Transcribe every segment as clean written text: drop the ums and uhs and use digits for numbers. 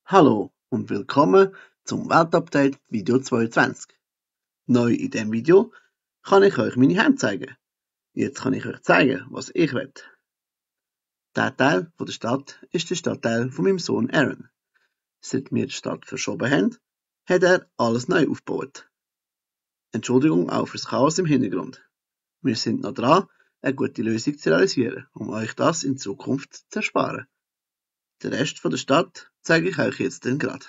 Hallo und willkommen zum Weltupdate Video 22. Neu in diesem Video kann ich euch meine Hände zeigen. Jetzt kann ich euch zeigen, was ich will. Der Teil von der Stadt ist der Stadtteil von meinem Sohn Aaron. Seit wir die Stadt verschoben haben, hat er alles neu aufgebaut. Entschuldigung auch fürs Chaos im Hintergrund. Wir sind noch dran, eine gute Lösung zu realisieren, um euch das in Zukunft zu ersparen. Den Rest von der Stadt zeige ich euch jetzt gerade.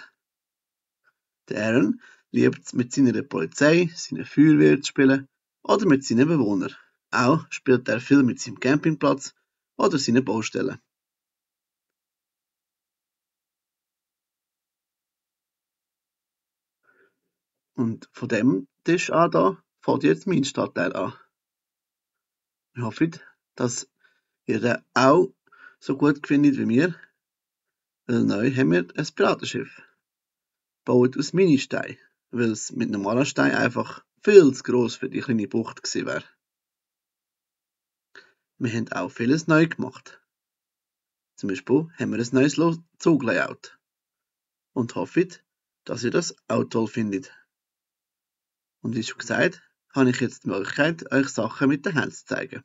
Der Aaron liebt es, mit seiner Polizei, seiner Feuerwehr zu spielen oder mit seinen Bewohnern. Auch spielt er viel mit seinem Campingplatz oder seinen Baustellen. Und von dem Tisch an da fängt jetzt mein Stadtteil an. Ich hoffe, dass ihr den auch so gut findet wie wir, weil neu haben wir ein Piratenschiff. Gebaut aus Ministein, weil es mit normalem Stein einfach viel zu gross für die kleine Bucht gewesen wäre. Wir haben auch vieles neu gemacht. Zum Beispiel haben wir ein neues Zuglayout und hoffen, dass ihr das auch toll findet. Und wie schon gesagt, habe ich jetzt die Möglichkeit, euch Sachen mit den Händen zu zeigen.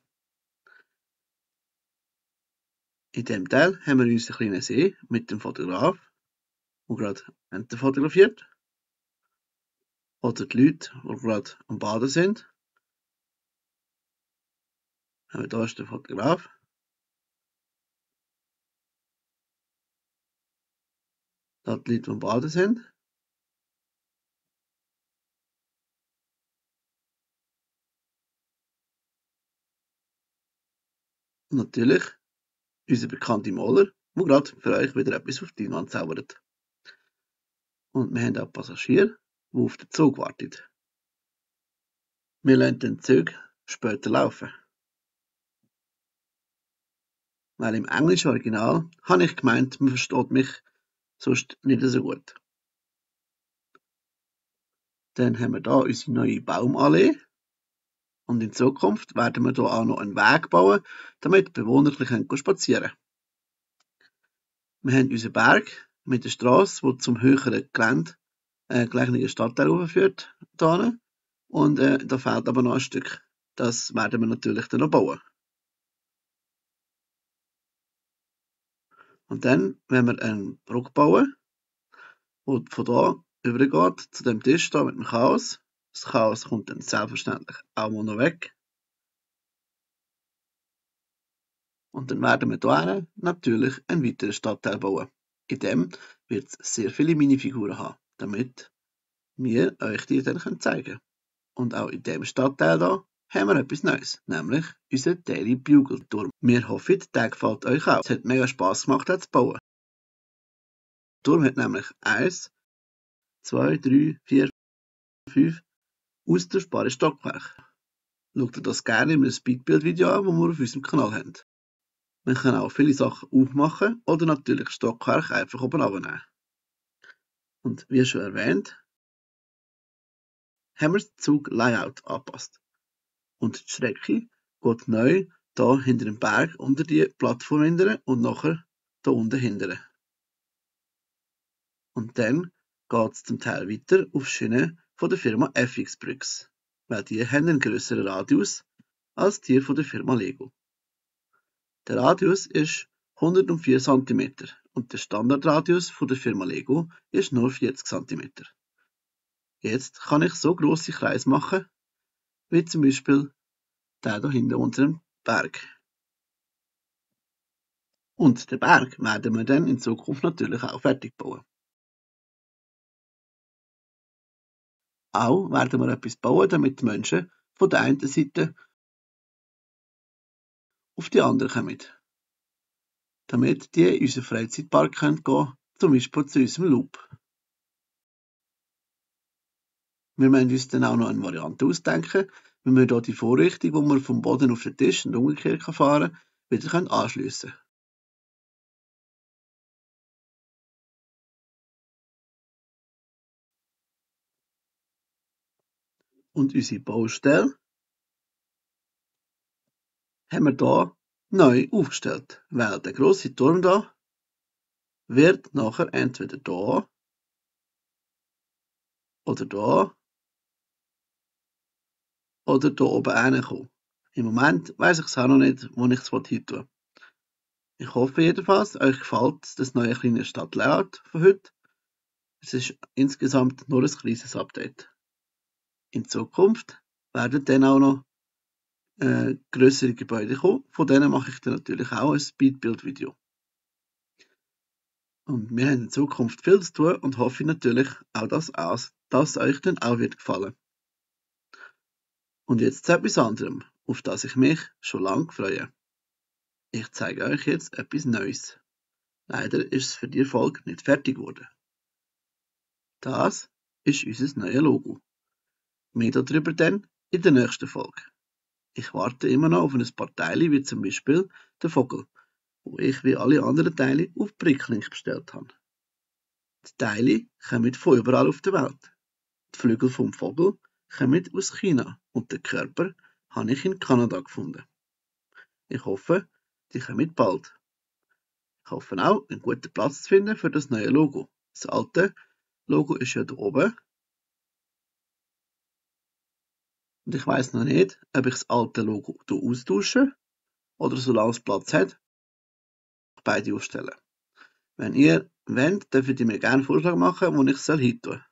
In diesem Teil haben wir unseren kleinen See mit dem Fotograf, der gerade Enten fotografiert. Oder die Leute, die gerade am Baden sind. Da ist der Fotograf. Da die Leute, die am Baden sind. Und natürlich unser bekannter Maler, der gerade für euch wieder etwas auf die Leinwand zaubert. Und wir haben auch Passagiere, die auf den Zug warten. Wir lassen den Zug später laufen. Weil im englischen Original habe ich gemeint, man versteht mich sonst nicht so gut. Dann haben wir hier unsere neue Baumallee. Und in Zukunft werden wir hier auch noch einen Weg bauen, damit die Bewohner spazieren können. Wir haben unseren Berg mit der Straße, die zum höheren Gelände gelegenen Stadtteil führt. Und da fehlt aber noch ein Stück. Das werden wir natürlich dann noch bauen. Und dann werden wir eine Brücke bauen, die von da übergeht zu dem Tisch da mit dem Chaos. Das Chaos kommt dann selbstverständlich auch mal noch weg. Und dann werden wir hier natürlich einen weiteren Stadtteil bauen. In dem wird es sehr viele Minifiguren haben, damit wir euch die dann zeigen können. Und auch in diesem Stadtteil hier haben wir etwas Neues, nämlich unseren Daily Bugle Turm. Wir hoffen, der gefällt euch auch. Es hat mega Spass gemacht, den zu bauen. Der Turm hat nämlich 1, 2, 3, 4, 5 austauschbare Stockwerke. Schaut ihr das gerne in einem Speedbuild-Video an, das wir auf unserem Kanal haben. Man kann auch viele Sachen aufmachen oder natürlich Stockwerke einfach oben runternehmen. Und wie schon erwähnt, haben wir das Zug-Layout angepasst. Und die Strecke geht neu hier hinter dem Berg unter die Plattform hindern und nachher hier unten hindern. Und dann geht es zum Teil weiter auf Schienen von der Firma FX Bricks, weil die haben einen grösseren Radius als die von der Firma Lego. Der Radius ist 104 cm und der Standardradius von der Firma Lego ist nur 40 cm. Jetzt kann ich so grosse Kreise machen, wie zum Beispiel der hier hinter unserem Berg. Und den Berg werden wir dann in Zukunft natürlich auch fertig bauen. Auch werden wir etwas bauen, damit die Menschen von der einen Seite auf die andere kommen. Damit die in unseren Freizeitpark gehen können, zum Beispiel zu unserem Loop. Wir müssen uns dann auch noch eine Variante ausdenken, wie wir hier die Vorrichtung, die wir vom Boden auf den Tisch und umgekehrt fahren können, wieder anschliessen können. Und unsere Baustelle haben wir hier neu aufgestellt, weil der grosse Turm hier wird nachher entweder da oder da oder da oben reinkommen. Im Moment weiss ich es auch noch nicht, wo ich es hin tue. Ich hoffe jedenfalls, euch gefällt das neue kleine Stadtlayout von heute. Es ist insgesamt nur ein kleines Update. In Zukunft werden dann auch noch grössere Gebäude kommen. Von denen mache ich dann natürlich auch ein Speedbuild-Video. Und wir haben in Zukunft viel zu tun und hoffe natürlich auch, dass euch dann auch wird gefallen. Und jetzt zu etwas anderem, auf das ich mich schon lange freue. Ich zeige euch jetzt etwas Neues. Leider ist es für die Folge nicht fertig geworden. Das ist unser neues Logo. Mehr darüber dann in der nächsten Folge. Ich warte immer noch auf ein paar Teile, wie zum Beispiel den Vogel, wo ich wie alle anderen Teile auf Bricklink bestellt habe. Die Teile kommen von überall auf der Welt. Die Flügel vom Vogel kommen aus China und den Körper habe ich in Kanada gefunden. Ich hoffe, die kommen bald. Ich hoffe auch, einen guten Platz zu finden für das neue Logo. Das alte Logo ist ja da oben. Und ich weiss noch nicht, ob ich das alte Logo hier austausche oder solange es Platz hat, beide aufstellen. Wenn ihr wollt, dürft ihr mir gerne einen Vorschlag machen, wo ich es hin tun.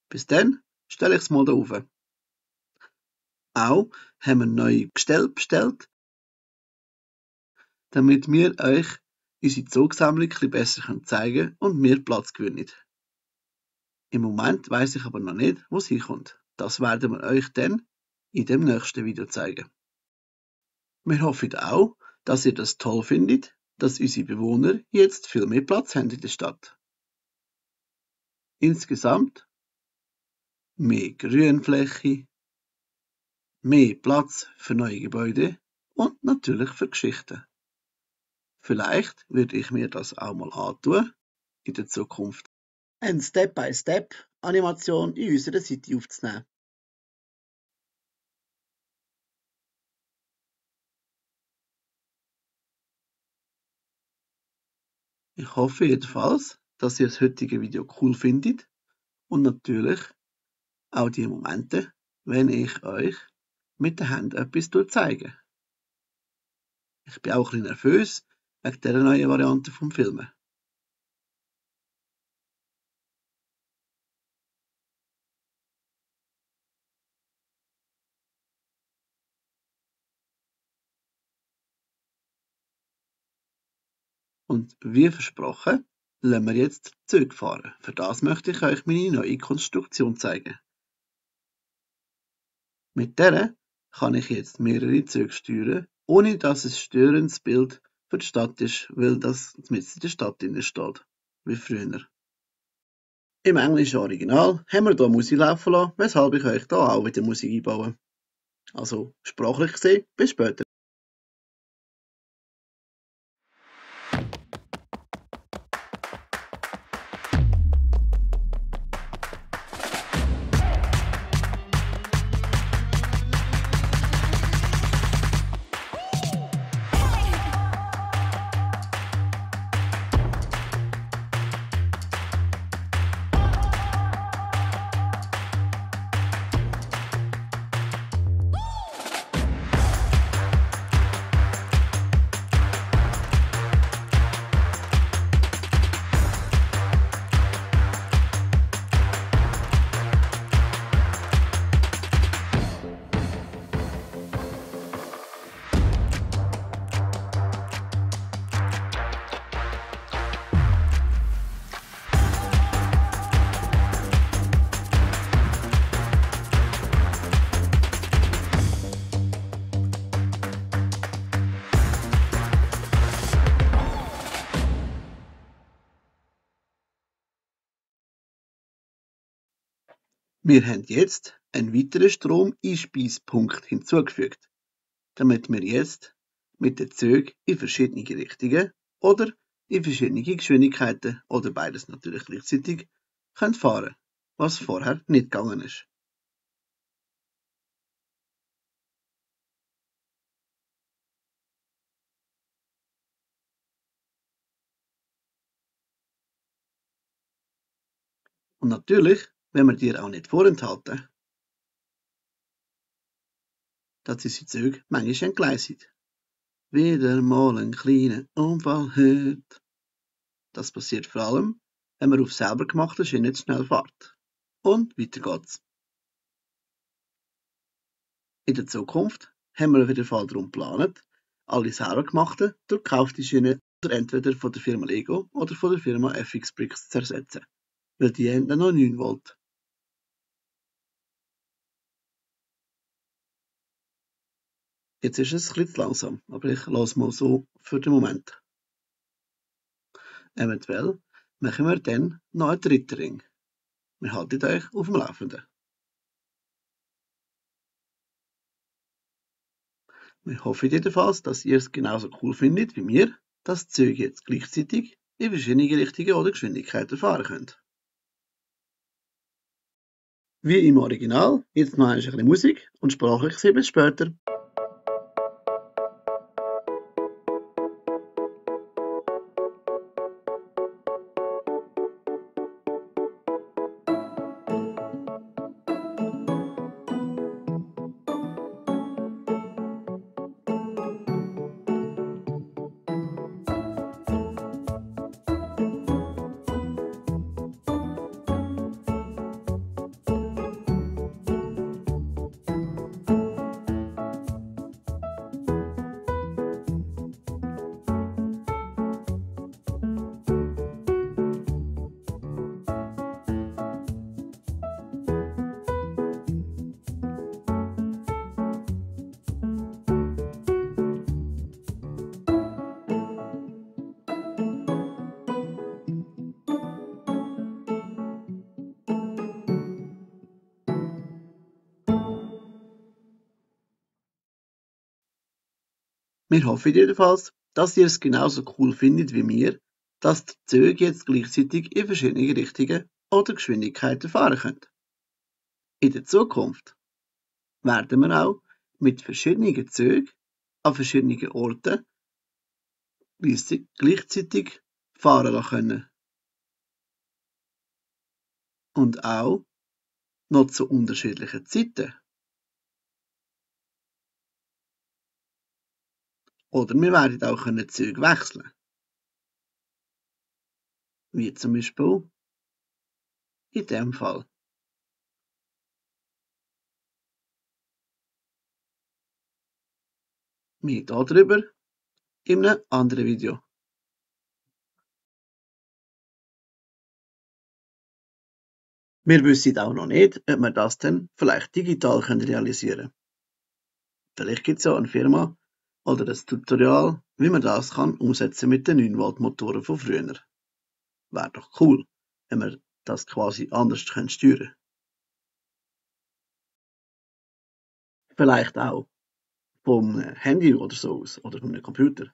Bis dann stelle ich es mal da rauf. Auch haben wir neue Gestelle bestellt, damit wir euch unsere Zugsammlung ein bisschen besser zeigen können und mehr Platz gewinnen. Im Moment weiss ich aber noch nicht, wo es hinkommt. Das werden wir euch dann in dem nächsten Video zeigen. Wir hoffen auch, dass ihr das toll findet, dass unsere Bewohner jetzt viel mehr Platz haben in der Stadt. Insgesamt mehr Grünfläche, mehr Platz für neue Gebäude und natürlich für Geschichten. Vielleicht würde ich mir das auch mal antun in der Zukunft. Eine Step-by-Step-Animation in unserer Seite aufzunehmen. Ich hoffe jedenfalls, dass ihr das heutige Video cool findet und natürlich auch die Momente, wenn ich euch mit der Hand etwas zeige. Ich bin auch ein bisschen nervös wegen dieser neuen Variante vom Filmen. Und wie versprochen, lassen wir jetzt Züge fahren. Für das möchte ich euch meine neue Konstruktion zeigen. Mit der kann ich jetzt mehrere Züge steuern, ohne dass es störendes Bild für die Stadt ist, weil das mitten in der Stadt drin steht, wie früher. Im englischen Original haben wir hier Musik laufen lassen, weshalb ich euch hier auch wieder Musik einbaue. Also sprachlich gesehen, bis später. Wir haben jetzt einen weiteren Stromeinspeispunkt hinzugefügt, damit wir jetzt mit den Zügen in verschiedene Richtungen oder in verschiedene Geschwindigkeiten oder beides natürlich gleichzeitig fahren können, was vorher nicht gegangen ist. Und natürlich wollen wir dir auch nicht vorenthalten, dass unsere Züge manchmal entgleisen. Wieder mal ein kleiner Unfall heute. Das passiert vor allem, wenn man auf selber gemachten Schienen zu schnell fährt. Und weiter geht's. In der Zukunft haben wir auf jeden Fall darum geplant, alle selber gemachten, durchgekaufte Schienen entweder von der Firma Lego oder von der Firma FX Bricks zu ersetzen, weil die haben dann noch 9 Volt. Jetzt ist es ein bisschen zu langsam, aber ich lasse mal so für den Moment. Eventuell machen wir dann noch einen dritten Ring. Wir halten euch auf dem Laufenden. Wir hoffen jedenfalls, dass ihr es genauso cool findet wie wir, dass die Züge jetzt gleichzeitig in verschiedene Richtungen oder Geschwindigkeiten fahren können. Wie im Original, jetzt noch ein bisschen Musik und sprachlich sehen wir uns später. Wir hoffen jedenfalls, dass ihr es genauso cool findet wie wir, dass die Züge jetzt gleichzeitig in verschiedene Richtungen oder Geschwindigkeiten fahren können. In der Zukunft werden wir auch mit verschiedenen Zügen an verschiedenen Orten gleichzeitig fahren lassen können. Und auch noch zu unterschiedlichen Zeiten. Oder wir werden auch Züge wechseln. Wie zum Beispiel in dem Fall. Mehr darüber in einem anderen Video. Wir wissen auch noch nicht, ob wir das dann vielleicht digital realisieren können. Vielleicht gibt es ja eine Firma oder ein Tutorial, wie man das umsetzen mit den 9 Volt Motoren von früher. Wäre doch cool, wenn wir das quasi anders steuern können. Vielleicht auch vom Handy oder so aus oder von einem Computer.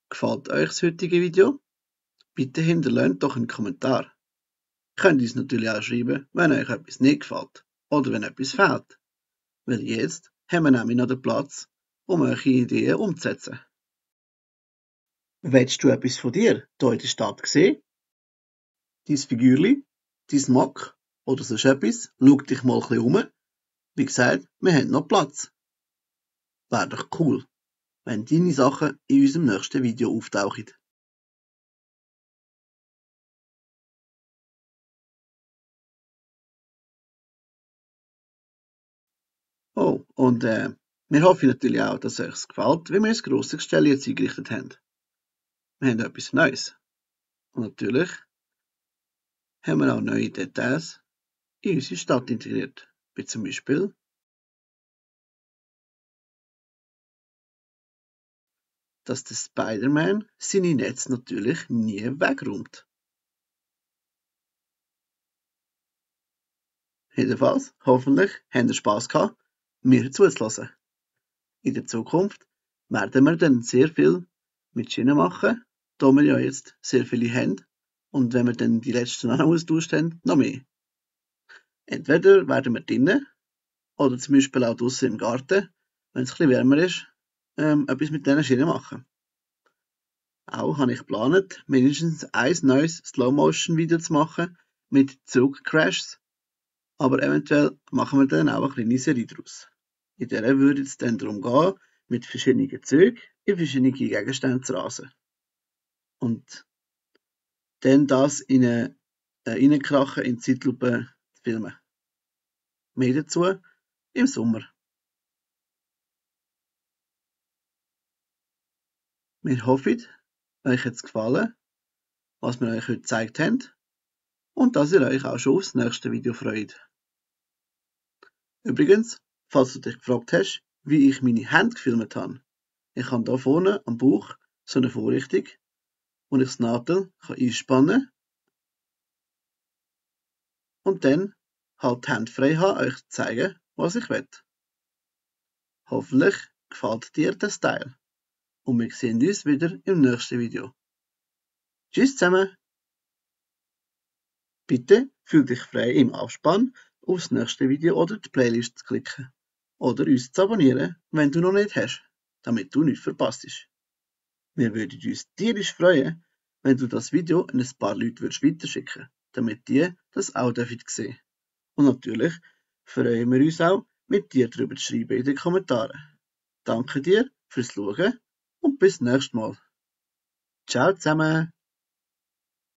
Gefällt euch das heutige Video? Bitte hinterlasst doch einen Kommentar. Ihr könnt uns natürlich auch schreiben, wenn euch etwas nicht gefällt oder wenn etwas fehlt. Weil jetzt haben wir nämlich noch den Platz, um eure Ideen umzusetzen. Willst du etwas von dir hier in der Stadt sehen? Dein Figürli, dein Mock oder sonst etwas? Schau dich mal ein bisschen um. Wie gesagt, wir haben noch Platz. Wäre doch cool, wenn deine Sachen in unserem nächsten Video auftauchen. Oh, und wir hoffen natürlich auch, dass euch es gefällt, wie wir das grosse Gestell jetzt eingerichtet haben. Wir haben etwas Neues. Und natürlich haben wir auch neue Details in unsere Stadt integriert. Wie zum Beispiel dass der Spider-Man seine Netze natürlich nie wegräumt. Jedenfalls, hoffentlich habt ihr Spass gehabt, mir zuzulassen. In der Zukunft werden wir dann sehr viel mit Schienen machen, da wir ja jetzt sehr viele haben und wenn wir dann die letzten auch noch austauscht haben, noch mehr. Entweder werden wir drinnen oder zum Beispiel auch draussen im Garten, wenn es ein bisschen wärmer ist, etwas mit diesen Schienen machen. Auch habe ich geplant, mindestens ein neues Slow-Motion-Video zu machen mit Zugcrashs, aber eventuell machen wir dann auch eine kleine Serie daraus. In der würde es dann darum gehen, mit verschiedenen Zügen in verschiedene Gegenstände zu rasen. Und dann das reinkrachen in Zeitlupe zu filmen. Mehr dazu im Sommer. Wir hoffen, euch hat es gefallen, was wir euch heute gezeigt haben, und dass ihr euch auch schon aufs nächste Video freut. Übrigens, falls du dich gefragt hast, wie ich meine Hände gefilmt habe, ich habe hier vorne am Bauch so eine Vorrichtung, wo ich das Nadel einspannen kann und dann halt die Hände frei habe, euch zu zeigen, was ich will. Hoffentlich gefällt dir der Style und wir sehen uns wieder im nächsten Video. Tschüss zusammen! Bitte fühl dich frei im Abspann aufs nächste Video oder die Playlist zu klicken oder uns zu abonnieren, wenn du noch nicht hast, damit du nichts verpasst. Wir würden uns tierisch freuen, wenn du das Video an ein paar Leute weiterschicken würdest, damit die das auch sehen dürfen. Und natürlich freuen wir uns auch, mit dir darüber zu schreiben in den Kommentaren. Danke dir fürs Schauen und bis nächstes Mal. Ciao zusammen!